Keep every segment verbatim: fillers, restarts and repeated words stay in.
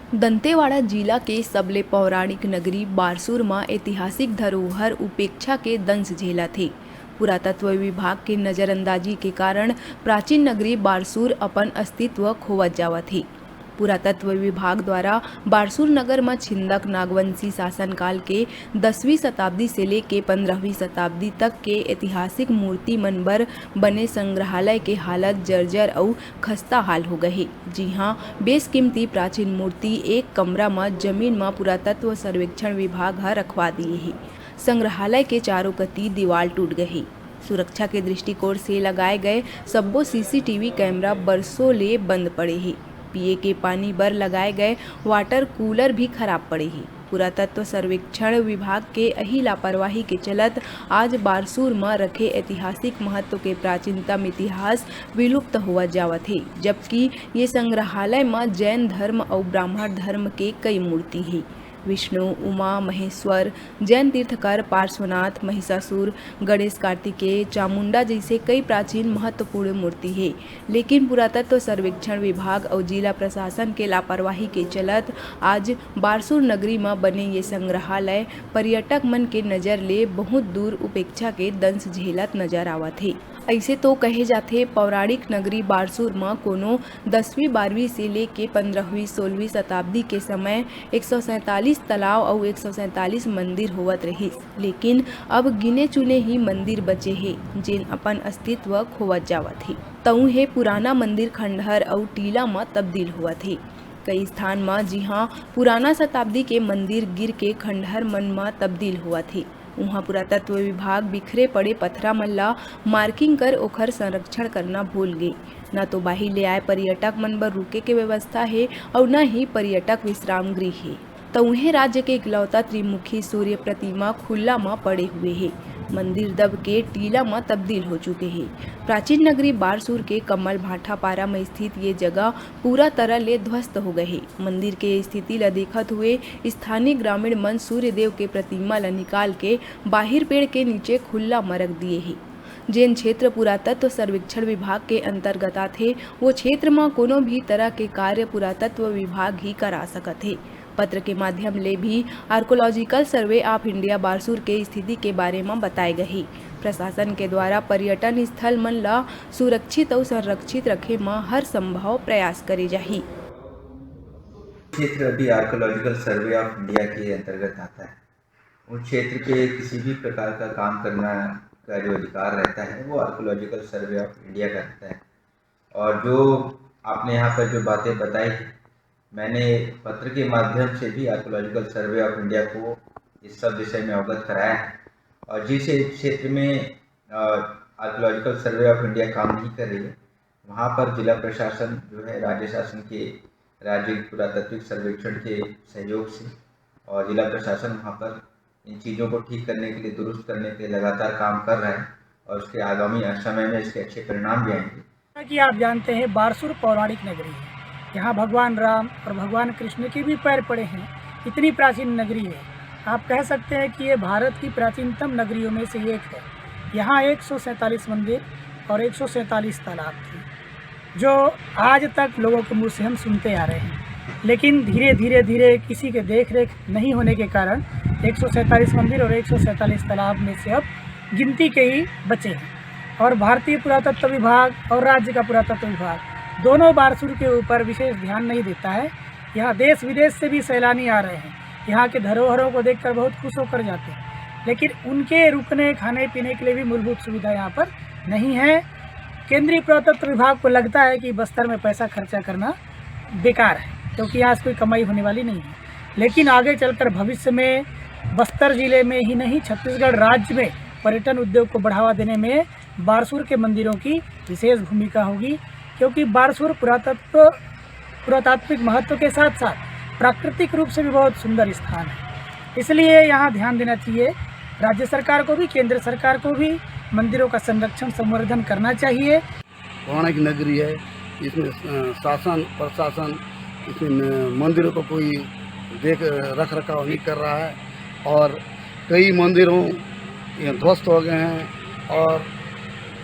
दंतेवाड़ा जिला के सबले पौराणिक नगरी बारसूर म ऐतिहासिक धरोहर उपेक्षा के दंश झेलत हे। पुरातत्व विभाग के नजरअंदाजी के कारण प्राचीन नगरी बारसूर अपन अस्तित्व खोवत जावत हे। पुरातत्व विभाग द्वारा बारसूर नगर म छिंदक नागवंशी शासनकाल के दसवीं शताब्दी से लेके पंद्रहवीं शताब्दी तक के ऐतिहासिक मूर्ति मन बर बने संग्रहालय के हालत जर्जर अउ खस्ता हाल हो गए हे, जिहां बेशकीमती प्राचीन मूर्ति एक कमरा म जमीन म पुरातत्व सर्वेक्षण विभाग ह रखवा दिए हे। संग्रहालय के चारों कती दीवाल टूट गए हे। सुरक्षा के दृष्टिकोण से लगाए गए सब्बो सीसीटीवी कैमरा बरसों ले बंद पड़े हे। पिए के पानी बर लगाए गए वाटर कूलर भी खराब पड़े हे। पुरातत्व सर्वेक्षण विभाग के अही लापरवाही के चलत आज बारसूर म रखे ऐतिहासिक महत्व के प्राचीनतम इतिहास विलुप्त होवत जावत हे, जबकि ये संग्रहालय म जैन धर्म अउ ब्राह्मण धर्म के कई मूर्ति हे। विष्णु, उमा, महेश्वर, जैन तीर्थकर, पार्श्वनाथ, महिषासुर, गणेश, कार्तिकेय, चामुंडा जैसे कई प्राचीन महत्वपूर्ण मूर्ति हे, लेकिन पुरातत्व सर्वेक्षण विभाग अउ जिला प्रशासन के लापरवाही के चलत आज बारसूर नगरी म बने ये संग्रहालय पर्यटक मन के नजर ले बहुत दूर उपेक्षा के दंश झेलत नजर आवत हे। अइसे तो कहे जाथे, पौराणिक नगरी बारसूर म कोनो दसवीं बारहवीं से लेके पंद्रहवीं सोलहवीं शताब्दी के समय एक सौ सैंतालीस तालाब अउ एक सौ सैंतालीस मंदिर होवत रहिस, लेकिन अब गिने चुने ही मंदिर बचे हे, जेन अपन अस्तित्व खोवत जावत हे। तउहे पुराना मंदिर खंडहर अउ टीला म तब्दील होवत हे। कई स्थान म जिहां पुराना शताब्दी के मंदिर गिर के खंडहर मन म तब्दील होवत हे, उहां पुरातत्व विभाग बिखरे पड़े पथरा मन ला मार्किंग कर ओखर संरक्षण करना भूल गे। न तो बाहिर ले आए पर्यटक मन बर रुके के व्यवस्था हे अउ न ही पर्यटक विश्राम गृह हे। त उहें राज्य के इकलौता त्रिमुखी सूर्य प्रतिमा खुला म पड़े हुए हे। मंदिर दब के टीला म तब्दील हो चुके हे। प्राचीन नगरी बारसूर के कमल भाठा पारा म स्थित ये जगह पूरा तरह ले ध्वस्त हो गए हे। मंदिर के स्थिति ल देखत हुए स्थानीय ग्रामीण मन सूर्यदेव के प्रतिमा ल निकाल के बाहिर पेड़ के नीचे खुला म रख दिए हे। जेन क्षेत्र पुरातत्व सर्वेक्षण विभाग के अंतर्गत आथे, वो क्षेत्र म कोनो भी तरह के कार्य पुरातत्व विभाग ही करा सकत हे। पत्र के माध्यम ले भी Archaeological Survey of India Barsur के स्थिति के बारे म बताए गए हे। प्रशासन के द्वारा पर्यटन स्थल मन ल सुरक्षित अउ संरक्षित रखे म हर संभव प्रयास करे जाही। क्षेत्र अभी आर्कियोलॉजिकल सर्वे ऑफ इंडिया के अंतर्गत आता है। उस क्षेत्र के किसी भी प्रकार का काम करना का जो अधिकार रहता है, वो आर्कियोलॉजिकल सर्वे ऑफ इंडिया का रहता है। और जो आपने यहाँ पर जो बातें बताई, मैंने पत्र के माध्यम से भी आर्कियोलॉजिकल सर्वे ऑफ इंडिया को इस सब विषय में अवगत कराया है। और जिस क्षेत्र में आर्कियोलॉजिकल सर्वे ऑफ इंडिया काम नहीं कर रही है, वहाँ पर जिला प्रशासन जो है, राज्य शासन के राज्य पुरातात्विक सर्वेक्षण के सहयोग से और जिला प्रशासन वहाँ पर इन चीज़ों को ठीक करने के लिए, दुरुस्त करने के लिए लगातार काम कर रहा है और उसके आगामी समय में इसके अच्छे परिणाम भी आएंगे। जैसा कि आप जानते हैं, बारसूर पौराणिक नगरी है। यहाँ भगवान राम और भगवान कृष्ण के भी पैर पड़े हैं। इतनी प्राचीन नगरी है। आप कह सकते हैं कि ये भारत की प्राचीनतम नगरियों में से एक है। यहाँ एक सौ सैंतालीस मंदिर और एक सौ सैंतालीस तालाब थे, जो आज तक लोगों के मुंह से हम सुनते आ रहे हैं। लेकिन धीरे, धीरे, धीरे किसी के देख रेख नहीं होने के कारण एक सौ सैंतालीस मंदिर और एक सौ सैंतालीस तालाब में से अब गिनती के ही बचे हैं। और भारतीय पुरातत्व विभाग और राज्य का पुरातत्व विभाग दोनों बारसूर के ऊपर विशेष ध्यान नहीं देता है। यहाँ देश विदेश से भी सैलानी आ रहे हैं, यहाँ के धरोहरों को देखकर बहुत खुश होकर जाते हैं, लेकिन उनके रुकने, खाने, पीने के लिए भी मूलभूत सुविधा यहाँ पर नहीं है। केंद्रीय पुरातत्व विभाग को लगता है कि बस्तर में पैसा खर्चा करना बेकार है, क्योंकि यहाँ से कोई कमाई होने वाली नहीं है। लेकिन आगे चलकर भविष्य में बस्तर जिले में ही नहीं, छत्तीसगढ़ राज्य में पर्यटन उद्योग को बढ़ावा देने में बारसूर के मंदिरों की विशेष भूमिका होगी, क्योंकि बारसूर पुरातत्व, पुरातात्विक महत्व के साथ साथ प्राकृतिक रूप से भी बहुत सुंदर स्थान है। इसलिए यहाँ ध्यान देना चाहिए राज्य सरकार को भी, केंद्र सरकार को भी। मंदिरों का संरक्षण, संवर्धन करना चाहिए। पौराणिक नगरी है, इसमें, अ, शासन, प्रशासन, इसमें न-, मंदिरों को कोई देख, रख रखाव नहीं कर रहा है और कई मंदिरों ये ध्वस्त हो गए हैं और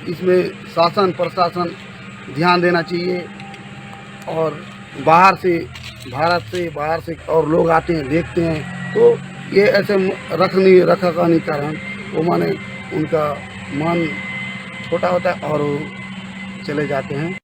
इसमें शासन, प्रशासन ध्यान देना चाहिए और बाहर से भारत से, बाहर से और लोग आते हैं, देखते हैं, तो ये ऐसे म-, रख नहीं, रखा का नहीं कारण, वो माने उनका मन छोटा होता है और वो चले जाते हैं।